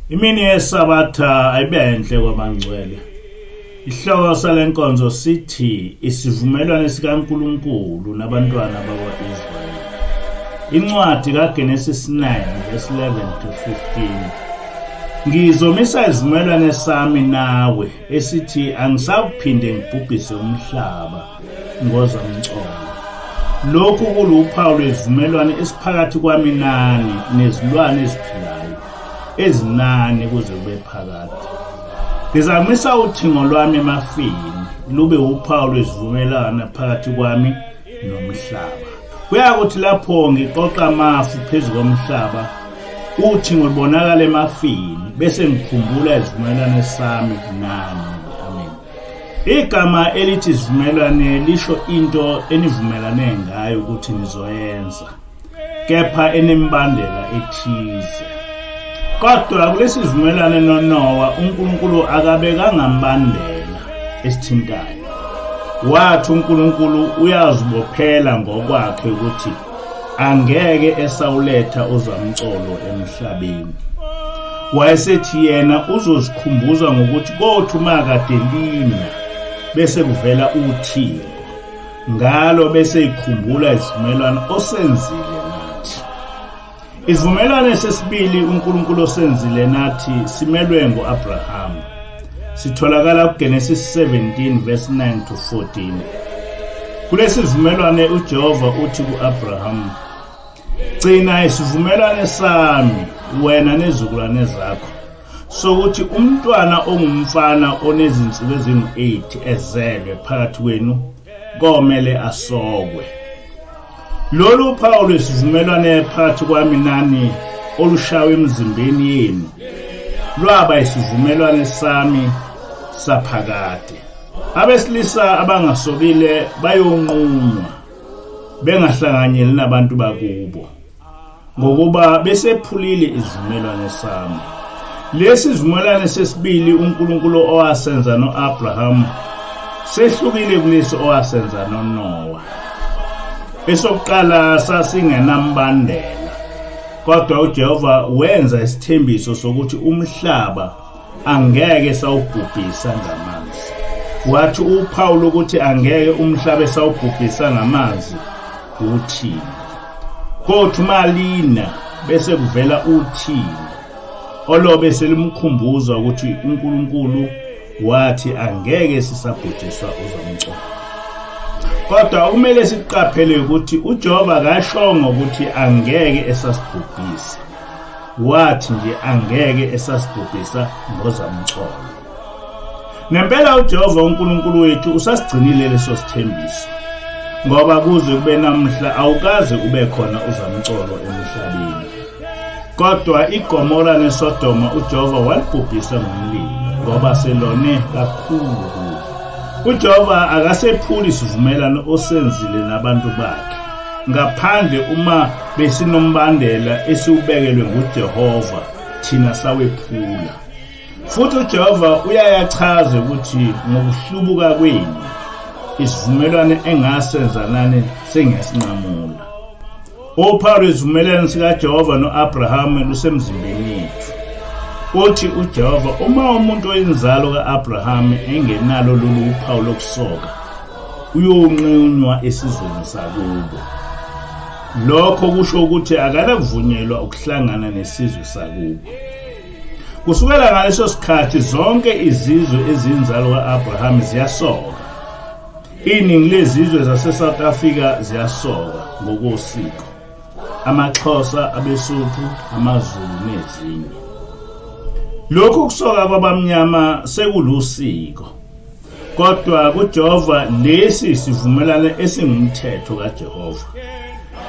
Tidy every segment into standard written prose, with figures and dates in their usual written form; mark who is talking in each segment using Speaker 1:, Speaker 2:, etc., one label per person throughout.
Speaker 1: Imini yeSabatha ayibenhle kwabangcwele. Isihloko salenkonzo sithi isivumelwano sikaNkulunkulu nabantwana bakwa-Israyeli. Incwadi kaGenesis 9 verse 11 to 15. Ngizomisa isivumelwano sami nawe esithi angisakuphinde ngibhubhise umhlaba ngozamcolo. Lokhu kuluphawu lwesivumelwano esiphakathi kwami nani nezilwane eziphilayo ezinani kuze kube phakade. Ngizamisa uthingo lwami emafini lube uphawu lwesivumelwano phakathi kwami nomhlaba. Kuyakuthi lapho ngiqoqa amafu phezu komhlaba, uthingo lubonakala emafini, bese ngikhumbula isivumelwano sami nani. Amen. Igama elithi isivumelwane lisho into enivumelane ngayo ukuthi nizoyenza, kepha enemibandela ethize. Kodwa kulesi sivumelwano noNowa, uNkulunkulu akabekanga mbandela esithintayo. Wathi uNkulunkulu uyazibophela ngokwakhe ukuthi angeke esawuletha uzamcolo emhlabeni. Wayesethi yena uzozikhumbuza ngokuthi kothi uma kade lina bese kuvela uthingo, ngalo bese ikhumbula isivumelwano osenzile nathi. Isivumelwano sesibili uNkulunkulu osenzile nathi simelwe nguAbraham. Sitholakala kuGenesis 17 verse 9 to 14. Kulesi sivumelwano uJehova uthi kuAbraham, gcina isivumelwano sami wena nezizukulwane zakho, sokuthi umntwana ongumfana onezinsuku ezingu-8 ezelwe phakathi kwenu komele asokwe. Lolu phawu lwesivumelwano phakathi kwami nani olushawe emzimbeni yenu lwaba isivumelwano sami saphakade. Abesilisa abangasokile bayonqunywa bengahlanganyeli nabantu bakubo, ngokuba besephulile isivumelwano sami. Lesi sivumelwano sesibili uNkulunkulu owasenza noAbraham sehlukile kulesi owasenza noNowa. Esokuqala sasingenambandela, kodwa uJehova wenza isithembiso sokuthi umhlaba angeke sawubhubhisa ngamanzi. Wathi uphawu lokuthi angeke umhlaba esawubhubhisa ngamanzi uthini. Kothi malina bese kuvela uthini olobe selimkhumbuza ukuthi uNkulunkulu wathi angeke sisabhujiswa uzamcolo. Kodwa kumele siqaphele ukuthi uJehova akashongo ukuthi angeke esasibhubhisa, wathi nje angeke esasibhubhisa ngozamcolo. Ngempela uJehova uNkulunkulu wethu usasigcinile leso sithembiso, ngoba kuze kube namhla awukaze ube khona uzamcolo emhlabeni. Kodwa iGomora neSodoma uJehova walibhubhisa ngomlilo, ngoba selone kakhulu. UJehova akasephuli isivumelwano osenzile nabantu bakhe, ngaphandle uma besinombandela esiwubekelwe nguJehova, thina sawephula. Futhi uJehova uyayachaza ukuthi ngokuhlubuka kwenu isivumelwano engasenza nani sengiyasinqamula. Uphawu lwesivumelwano sikaJehova noAbraham lusemzimbeni yethu. Uthi uJehova, uma umuntu oyinzalo kaAbraham engenalo lolu uphawu lokusoka, uyonqunywa esizweni sakubo. Lokho kusho ukuthi akanakuvunyelwa ukuhlangana nesizwe sakubo. Kusukela ngaleso sikhathi zonke izizwe ezinzalo kaAbraham ziyasoka. Iningi lezizwe zase-South Africa ziyasoka ngokosiko. AmaXhosa, abeSuthu, amaZulu nezinye. Lokhu kusoka kwabamnyama sekulusiko. Kodwa kuJehova lesi sivumelwano esingumthetho kaJehova.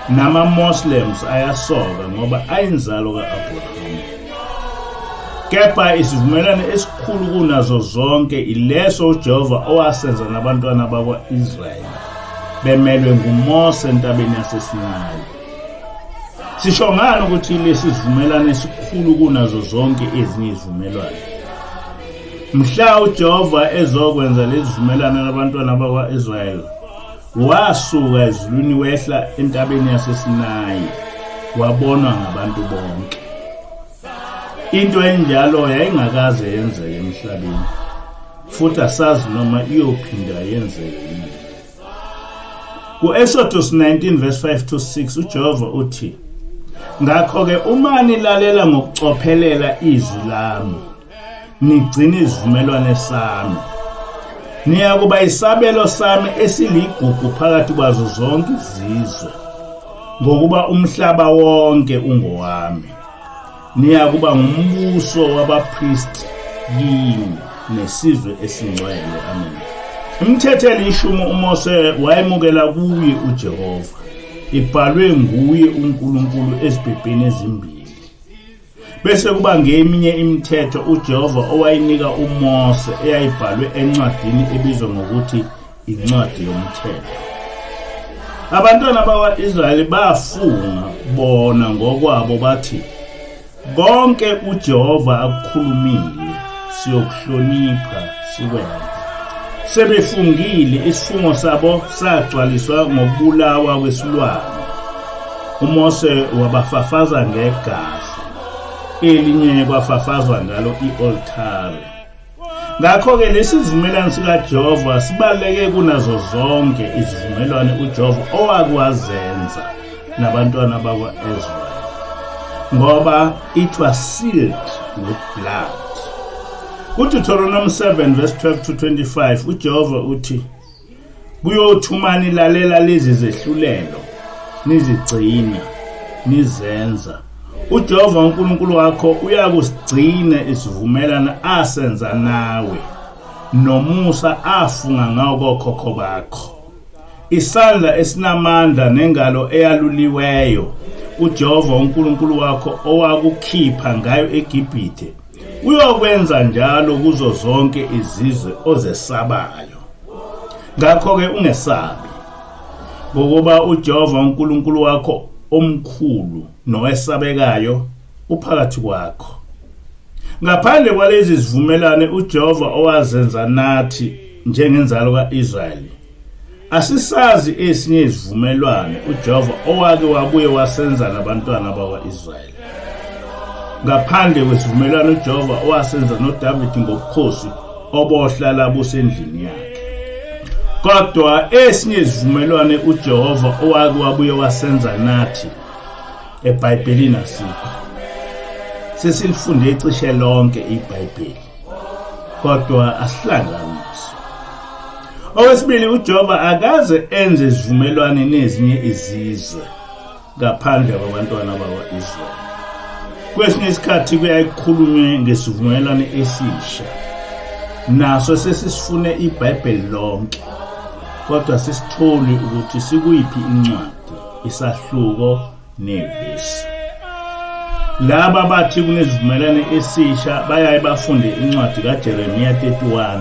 Speaker 1: Nama-Muslims ayasoka ngoba ayinzalo ka-Abraham. Kepha isivumelwano esikhulu kunazo zonke ileso uJehova owasenza nabantwana bakwa-Israyeli bemelwe nguMose entabeni yaseSinayi. Sisho ngani ukuthi lesi sivumelwano esikhulu kunazo zonke ezinye izivumelwano? Mhla uJehova ezokwenza lesi sivumelwano nabantwana bakwa-Israyeli, wasuka ezulwini wehla entabeni yaseSinayi, wabonwa ngabantu bonke. Into enjalo yayingakaze yenzeke emhlabeni, futhi asazi noma iyophinda yenzeke yini. Ku-Exodus 19 verse 5 to 6 uJehova uthi, ngakho-ke uma nilalela ngokucophelela izwi lami, nigcine isivumelwane sami, niyakuba isabelo sami esiligugu phakathi kwazo zonke izizwe, ngokuba umhlaba wonke ungowami. Niyakuba ngumbuso wabapristi kimi nesizwe esingcwele. Amen. Imithetho elishumi uMose wayemukela kuye uJehova, ibhalwe nguye uNkulunkulu ezibhebheni ezimbili. Bese kuba ngeminye imithetho uJehova owayinika uMose eyayibhalwe encwadini ebizwa ngokuthi incwadi yomthetho. Abantwana bakwa-Israyeli bafunga bona ngokwabo bathi, konke uJehova akukhulumile siyokuhlonipha sikwenze. Sebefungile, isifungo sabo sagcwaliswa ngokubulawa kwesilwane. uMose wabafafaza ngegazi, elinye kwafafazwa ngalo i-altare. Ngakho-ke lesi sivumelwano sikaJehova sibaluleke kunazo zonke izivumelwano uJehova owake wazenza nabantwana bakwa-Israyeli, ngoba it was sealed with blood. KuDeuteronomy 7 verse 12 to 25 uJehova uthi, kuyothi uma nilalela lezi zehlulelo nizigcina nizenza, uJehova uNkulunkulu wakho uyakusigcina isivumelwano asenza nawe nomusa afunga ngawo kokhokho bakho. Isandla esinamandla nengalo eyaluliweyo uJehova uNkulunkulu wakho owakukhipha ngayo eGibhithe, uyokwenza njalo kuzo zonke izizwe ozesabayo. Ngakho-ke ungesabi, ngokuba uJehova uNkulunkulu wakho omkhulu nowesabekayo uphakathi kwakho. Ngaphandle kwalezi zivumelwano uJehova owazenza nathi njengenzalo ka-Israyeli, asisazi esinye isivumelwano uJehova owake wabuye wasenza nabantwana bakwa-Israyeli. Ngaphandle kwesivumelwano uJehova owasenza noDavid ngobukhosi obohlala busendlini yakhe. Kodwa esinye isivumelwano uJehova owake wabuye wasenza nathi eBhayibhelini asikho. Sesilifunde cishe lonke iBhayibheli, kodwa asihlangani naso. Okwesibili, uJehova akaze enze isivumelwano nezinye izizwe ngaphandle kwabantwana bakwa-Israyeli. Kwesinye isikhathi kuyaye kukhulunywe ngesivumelwano esisha, naso sesisifune iBhayibheli lonke, kodwa sisitholi ukuthi sikuyiphi incwadi, isahluko nevesi. Laba bathi kunesivumelwano esisha bayaye bafunde incwadi kaJeremiya 31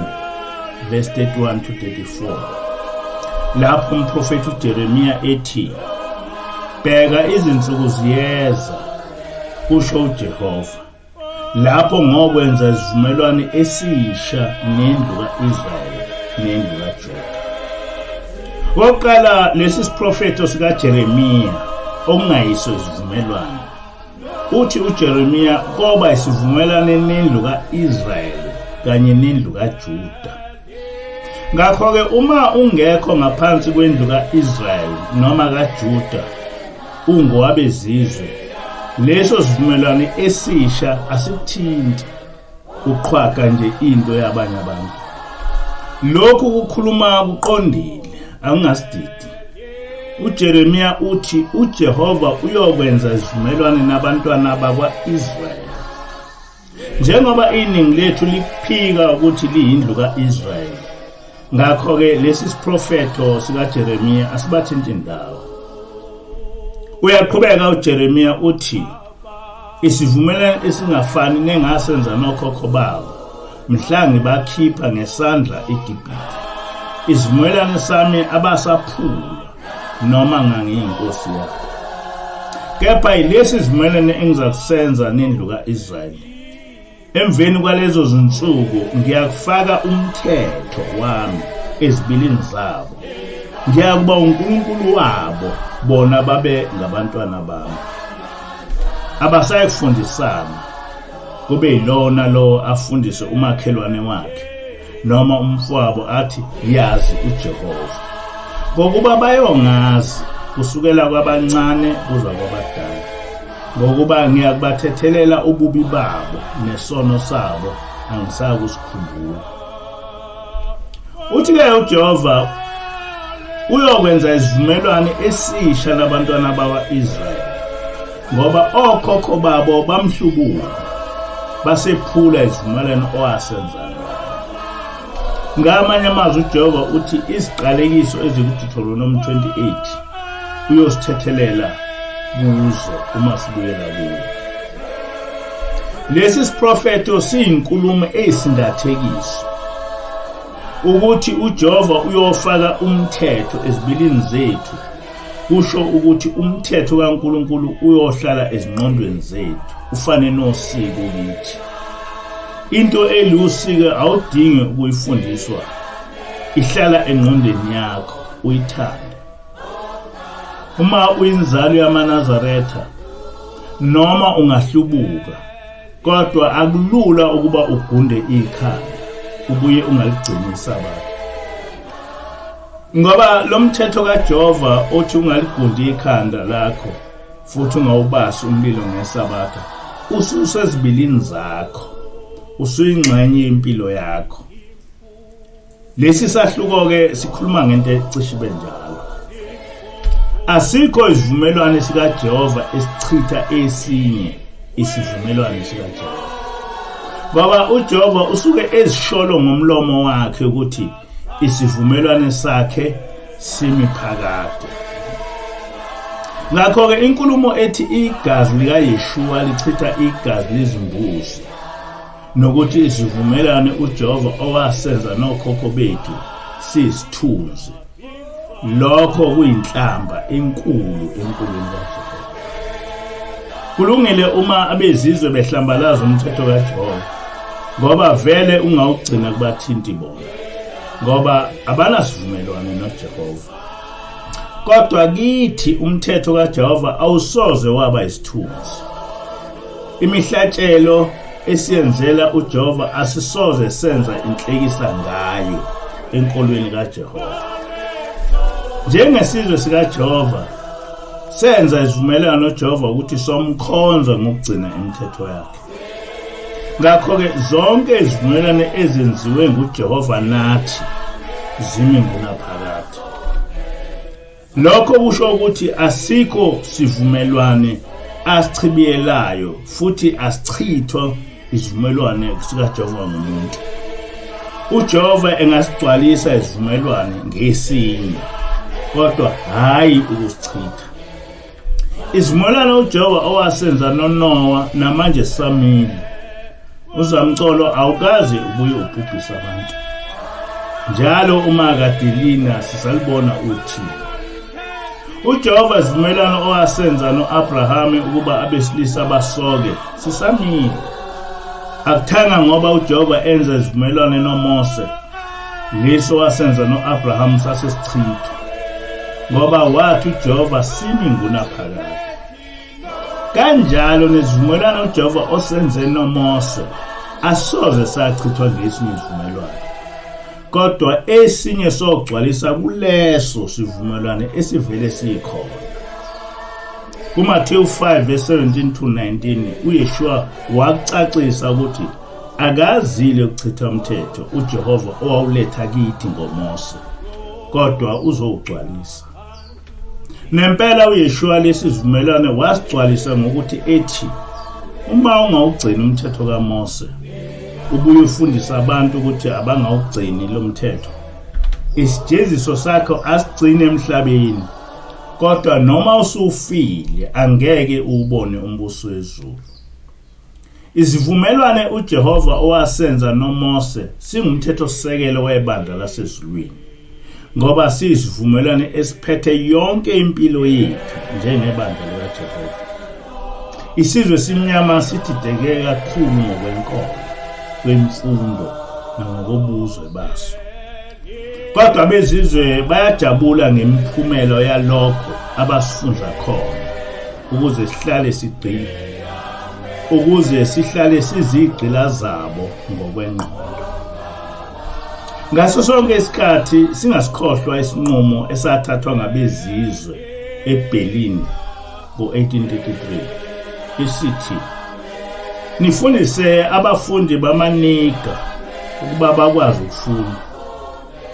Speaker 1: verse 31 to 34, lapho umprofethi uJeremiya ethi, bheka izinsuku ziyeza, kusho uJehova, lapho ngokwenza isivumelwano esisha nendlu ka-Israyeli nendlu kaJuda. Okokuqala, lesi siprofetho sikaJeremiya okungayiso isivumelwano. Uthi uJeremiya koba isivumelwano nendlu ka-Israyeli kanye nendlu kaJuda. Ngakho-ke uma ungekho ngaphansi kwendlu ka-Israyeli noma kaJuda, ungowabezizwe, leso sivumelwano esisha asikuthinti, uqhwaga nje into yabanye abantu. Lokhu kukhuluma kuqondile, akungasididi. uJeremiya uthi uJehova uyokwenza isivumelwano nabantwana bakwa-Israyeli. Njengoba iningi lethu liphika ukuthi liyindlu ka-Israyeli, ngakho-ke lesi siprofetho sikaJeremiya asibathinti ndawo. Uyaqhubeka uJeremiya uthi isivumelwano esingafani nengasenza nokhokho babo mhla ngibakhipha ngesandla eGibhithe, isivumelwano sami abasaphula noma ngangiyinkosi yabo. Kepha yilesi sivumelwano engizakusenza nendlu ka-Israyeli. Emveni kwalezo zinsuku ngiyakufaka umthetho wami ezibilini zabo, ngiyakuba uNkulunkulu wabo, bona babe ngabantwana bami. Abasayikufundisana, Kube yilona lo afundise umakhelwane wakhe noma umfowabo athi, yazi uJehova, ngokuba bayongazi kusukela kwabancane kuza kwabadala, ngokuba ngiyakubathethelela ububi babo nesono sabo angisakusikhumbula. Uthi-ke uJehova uyokwenza isivumelwano esisha nabantwana bakwa-Israyeli, ngoba okhokho babo bamhlubuka basephula isivumelwano owasenza nabo. Ngamanye amazwi uJehova uthi iziqalekiso ezikuDeuteronomy 28 uyosithethelela kuzo uma sibuyela kuye. Lesi siprofetho siyinkulumo eyisingathekiso ukuthi uJehova uyofaka umthetho ezibilini zethu, kusho ukuthi umthetho kaNkulunkulu uyohlala ezingqondweni zethu, ufane nosiko kithi. Into elusiko awudingi ukuyifundiswa, ihlala engqondweni yakho uyithande. Uma uyinzalo yamaNazaretha noma ungahlubuka, kodwa akulula ukuba ugunde ikhanda ubuye ungaligcini iSabatha, ngoba lo mthetho kaJehova othi ungaligundi ikhanda lakho futhi ungawubasi umlilo ngeSabatha ususezibilini zakho, usuyingxenye yempilo yakho. Lesi sahluko-ke sikhuluma ngento ecishe ibe njalo. Asikho isivumelwano sikaJehova esichitha esinye isivumelwano sikaJehova, ngoba uJehova usuke ezisholo ngomlomo wakhe ukuthi isivumelwano sakhe simi phakade. Ngakho-ke inkulumo ethi igazi likaYeshua lichitha igazi lezimbuzi nokuthi isivumelwano uJehova owasenza nokhokho bethu siyisithunzi, lokho kuyinhlamba enkulu enkulweni kaJehova. Kulungile uma abezizwe behlambalaza umthetho kaJehova, ngoba vele ungawugcina kubathinti bona, ngoba abanasivumelwano noJehova. Kodwa kithi umthetho kaJehova awusoze waba isithunzi. Imihlatshelo esiyenzela uJehova asisoze senza inhlekisa ngayo enkolweni kaJehova. Njengesizwe sikaJehova senza isivumelwano noJehova ukuthi somkhonza ngokugcina imithetho yakhe. Ngakho-ke zonke izivumelwano ezenziwe nguJehova nathi zimi ngunaphakade. Lokho kusho ukuthi asikho sivumelwane asichibiyelayo futhi asichithwa isivumelwane sikaJehova nomuntu. UJehova engasigcwalisa isivumelwane ngesinye, kodwa hhayi ukusichitha. Isivumelwano uJehova owasenza noNowa namanje sisamile. Uzamcolo awukaze ubuye ubhubhise abantu. Njalo uma kadelina sisalibona uthi uJehova isivumelwano owasenza no-Abraham ukuba abesilisa basoke sisamile. Akuthanga ngoba uJehova enza isivumelwano noMose, leso wasenza no-Abraham sasesichithwa, ngoba wathi uJehova simi ngunaphakade. Kanjalo nesivumelwano uJehova osenze noMose asoze sachithwa ngesinye isivumelwano, kodwa esinye sogcwalisa kuleso sivumelwano esivele sikhona. KuMathewu 5 verse 17 to 19 uYeshua wacacisa ukuthi akazile ukuchitha umthetho uJehova owawuletha kithi ngoMose, kodwa uzowugcwalisa. Nempela uYeshua lesi sivumelwano wasigcwalisa ngokuthi ethi uma ungawugcini umthetho kaMose ubuye ufundise abantu ukuthi abangawugcini lo mthetho, isijeziso sakho asigcine emhlabeni, kodwa noma usufile angeke uwubone umbuso wezulu. Isivumelwane uJehova owasenza noMose singumthethosisekelo webandla lasezulwini, ngoba siyisivumelwane esiphethe yonke impilo yethu njengebandla likaJehova. Isizwe simnyama sidideke kakhulu ngokwenkolo, kwemfundo nangokobuzwe baso. Kodwa abezizwe bayajabula ngemiphumela yalokho abasifunza khona ukuze sihlale sigqile. ukuze sihlale sizigqila zabo ngokwengqondo. Ngaso sonke isikhathi singasikhohlwa isinqumo esathathwa ngabezizwe eBerlin ngo-1833 isithi, nifundise abafundi bamaniga ukuba bakwazi ukufunda,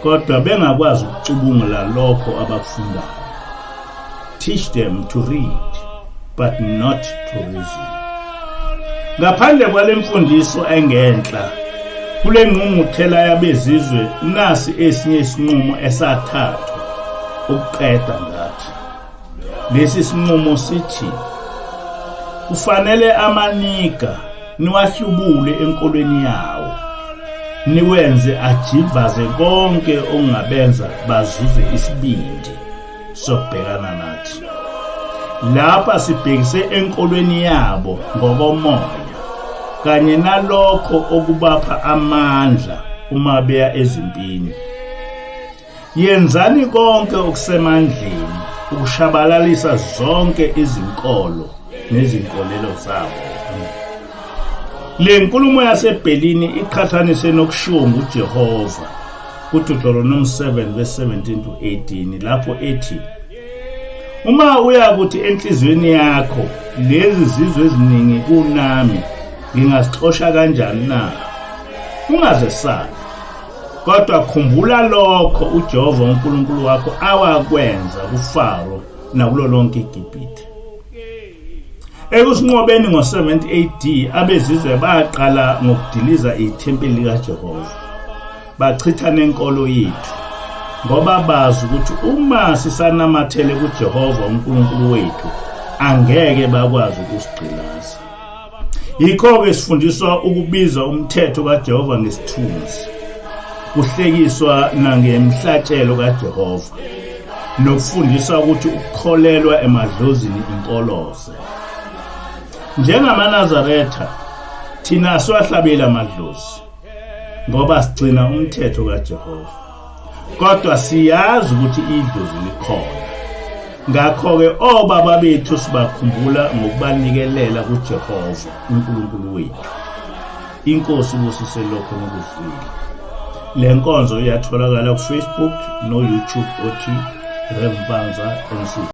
Speaker 1: kodwa bengakwazi ukucubungula lokho abakufundayo. Teach them to read, but not to reason. Ngaphandle kwale mfundiso engenhla, kule ngqungquthela yabezizwe nasi esinye isinqumo esathathwa ukuqeda ngathi. Lesi sinqumo sithi kufanele amaniga niwahlubule enkolweni yawo, niwenze ajivaze konke okungabenza bazuze isibindi sokubhekana nathi. Lapha sibhekise enkolweni yabo ngokomoya kanye nalokho okubapha amandla uma beya ezimpini. Yenzani konke okusemandleni ukushabalalisa zonke izinkolo nezinkolelo zabo. Le nkulumo yaseBerlin iqhathanise nokushiwo nguJehova kuDeuteronomy 7 verse 17 to 18 lapho ethi, uma uyakuthi enhliziyweni yakho, lezi zizwe eziningi kunami ngingazixosha kanjani na? Ungazesabi, kodwa khumbula lokho uJehova uNkulunkulu wakho awakwenza kuFaro nakulo lonke iGibhithe. Ekusinqobeni ngo-70 AD, abezizwe baqala ngokudiliza ithempeli likaJehova, bachitha nenkolo yethu, ngoba bazi ukuthi uma sisanamathele kuJehova uNkulunkulu wethu, angeke bakwazi ukusigqilaza. Yikho-ke sifundiswa ukubiza umthetho kaJehova ngesithunzi, kuhlekiswa nangemhlatshelo kaJehova, nokufundisa ukuthi ukukholelwa emadlozini inkoloze. NjengamaNazaretha, thina asiwahlabeli amadlozi ngoba sigcina umthetho kaJehova, kodwa siyazi ukuthi idlozi likhona. Ngakho-ke obaba bethu sibakhumbula ngokubanikelela kuJehova uNkulunkulu wethu. Inkosi ibusise lokho nikuzwile. Le nkonzo iyatholakala ku-Facebook no-YouTube othi Rev Mpanza NC.